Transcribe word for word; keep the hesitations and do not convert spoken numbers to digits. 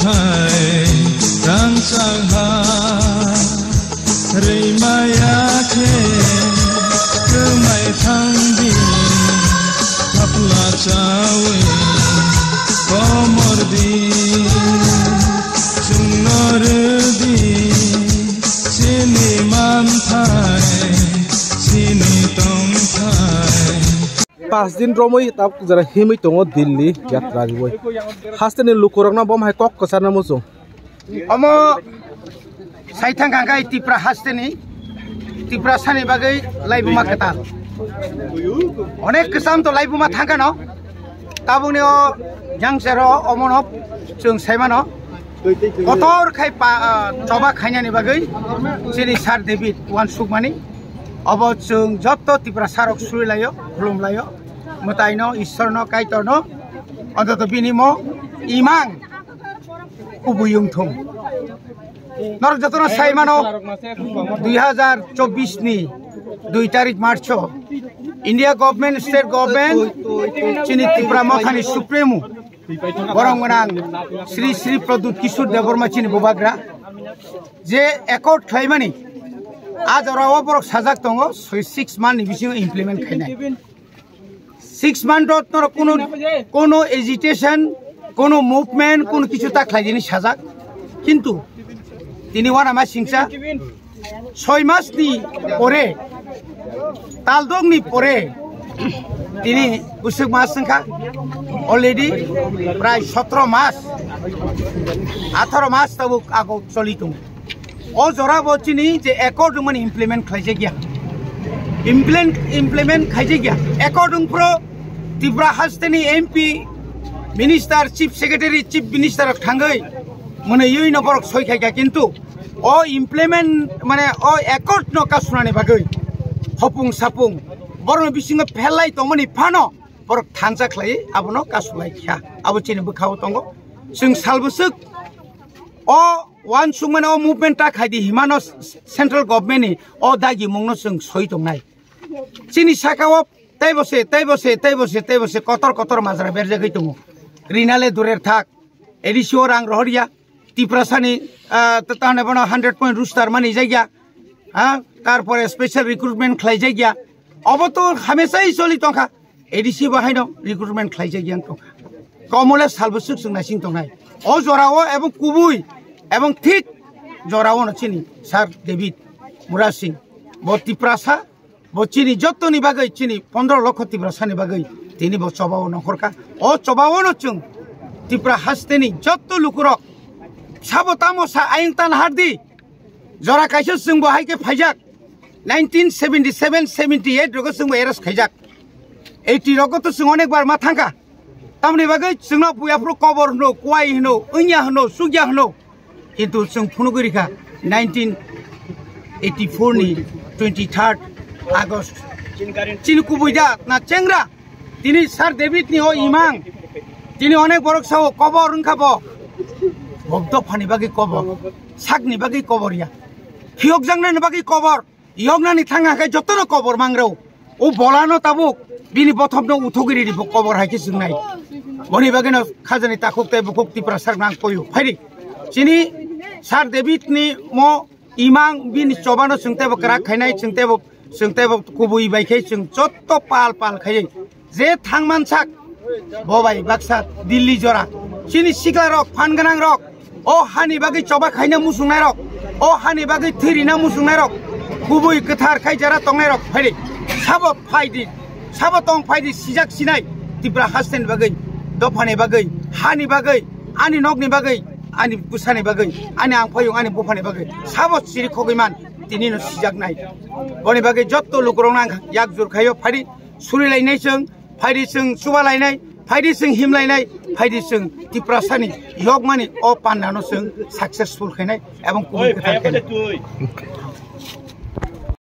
Hai rangchak ha rwimaya khe kwmai thangdi, thapla chawi komor di, chwngno rwdi chini manthai, chini tongthai. Pas din romwi tabuk jora himwi tongo Delhi yatra riwi. Hasteni lukurokno bo hai kok kwcharna muchung. Omo sai thangkha khe Tipra hasteni, Tiprasani bagwi laibuma kwtal. Onek kwcham to laibuma thangkha no. Tabukni o jangchero omono chwng saimano. Kotor khai pa, ah, choba khainani bagwi chini Sir David uansukmani. Obo chwng jotto Tiprasarok surilaio, khulumlaio. Mwtaino, Ishwarno, Kaitorno, ontoto bini mo imang kubui wngthung. Norok jotono sai mano, dui hazar chobbish ni dui tarik March o India government, state government, chini Tipra Mothani Supremo, borok gwnang Sri Sri Pradyut Kishore Debbarma chini bubagra, je accord khlaimani, a jorao borok sajak tongo, soi six month ni bisingo implement khainai. Six month o toro kono, kono agitation, kono movement, kono kichu ta khlaijani sajak. Kintu tini uanama singcha soi mas ni pore, taldok ni pore, tini bwswk mas wngkha, already prai sotro mas, atharo mas tabuk ago choli tongo. O jora bo chini je accord wngmani implement khlaijak ya. Implement, implement khaijak ya. Accord wngphro Tripura hasteni M P, Minister, Chief Secretary, Chief Minister rok thangwi mwnwi no borok soi khaikha, kintu o implement mane o accord no kasunani bagwi hopung sapung borokni bisingo phelai tongmani phano borok thansa khlai abono kasulai kha. Abo chini bwkhao tongo. Chwng salbwswk o uansukmani o movement ta khaidi himano central government ni o dagimungno chwng soi tongnai. Chini sakao teibo se, teibo se, teibo se, teibo se kotor kotor majra berjagwi tongo. Rinale durer thak, A D C o rang rohorya, Tiprasani, ah, ta-, tahone bono hundred point roster mani jagya, ha, tarpore special recruitment khlai jagya. Obo to hamesai choli tongkha. A D C bo haino recruitment khlaijak yang tongkha. Komole salbwswk chwng naising tongnai. O jorao ebong kubui ebong thik jorao no chini Sir David Murasing bo Tiprasa, bo chini jottoni bagwi, chini pondro lokho Tiprasani bagwi tini bo chobao nongkhorkha. O chobao no chwng Tripura hasteni jotto lukurok sabo tamo sa ayung tan hardi. Jora kaisa chwngbo hai khe phaijak. Nineteen seventy seven seventy eight rogo chwngbo arrest khaijak. Eighty rogo to chwng onek bar ma thangkha. Tamoni bagwi chwngno puya phuru kobor hwno, kwai hwno, wngya hwno, chukya hwno. Kintu chwng phunugwi rikha nineteen eighty four ni twenty third August. Chini kubui da na chengra? Tini Sir David ni o imang. Tini onek borok sao kobor wngkha bo. Bo dophani bagwi kobor. Sakni bagwi kobor ya. Phiyokjaknani bagwi kobor. Yoknani thang khe jotono kobor mangrao. O bolano tabuk bini bothopno uthogwi ridi bo kobor hai khe chwngnai. Boni bagwino khajani takhuk tei bukhuk Tiprasa nang koyu. Phaidi. Chini Sir David ni mo imang bini chobano chwng teibo kwrak khainai, chwng teibo, chwng teibo kubui bai khe chwng jotto pal pal khainai. Je thangman sak bo bai baksa Delhi jora. Chini sikla rok, phan gwnang rok, o hani bagwi choba khaina muchungnai rok, o hani bagwi thwi rina muchungnai rok, kubui kwthar khai jara tongnai rok phaidi. Sabo phaidi, sabo tong phaidi, sijak sinai Tripura hasteni bagwi, dophani bagwi, hani bagwi, ani nokni bagwi, ani bwsani bagwi, ani angphayung, ani buphani bagwi sabo chiri khogwi man, tini no sijaknai. Boni bagwi jotto lukurokno ang yak jur khaio, phaidi surilainai chwng, phaidi chwng chubalainai, phaidi chwng himlainai, phaidi chwng Tiprasani yokmani o pandano chwng successful khainai ebong kubui kwthar khainai.